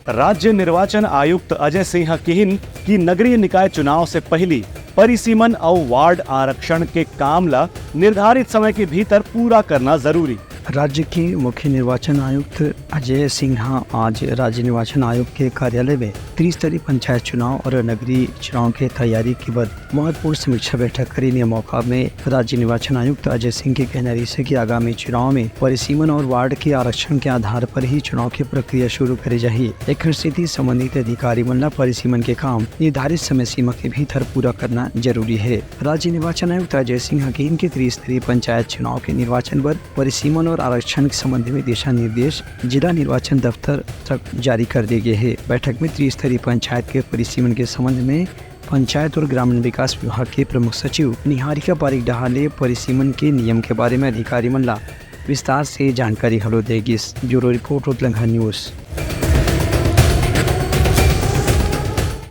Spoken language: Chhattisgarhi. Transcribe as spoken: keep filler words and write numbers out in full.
राज्य निर्वाचन आयुक्त अजय सिंह ह किहिन कि नगरीय निकाय चुनाव से पहिली परिसीमन अउ वार्ड आरक्षण के काम ल निर्धारित समय के भीतर पूरा करना जरूरी। राज्य के मुख्य निर्वाचन आयुक्त अजय सिंह ह आज राज्य निर्वाचन आयोग के कार्यालय में त्रिस्तरीय पंचायत चुनाव और नगरीय चुनाव के तैयारी के बाद महत्वपूर्ण समीक्षा बैठक करीन। ये मौका में राज्य निर्वाचन आयुक्त अजय सिंह के कहना रहिस हे कि आगामी चुनाव में परिसीमन और वार्ड के आरक्षण के आधार पर ही चुनाव के प्रक्रिया शुरू करे जाही। एखर सेती संबंधित अधिकारी मन ला परिसीमन के काम निर्धारित समय सीमा के भीतर पूरा करना जरूरी हे। राज्य निर्वाचन आयुक्त अजय सिंह ह किहिन के त्रिस्तरीय पंचायत चुनाव के निर्वाचन बर परिसीमन और आरक्षण के संबंध में दिशा निर्देश जिला निर्वाचन दफ्तर तक जारी कर दिए गए हे। बैठक में त्रिस्तरीय पंचायत के परिसीमन के संबंध में पंचायत और ग्रामीण विकास विभाग के प्रमुख सचिव निहारिका पारीक डहार ले परिसीमन के नियम के बारे में अधिकारी मन ला विस्तार से जानकारी घलो दे गिस। Bureau report, Utlangha news.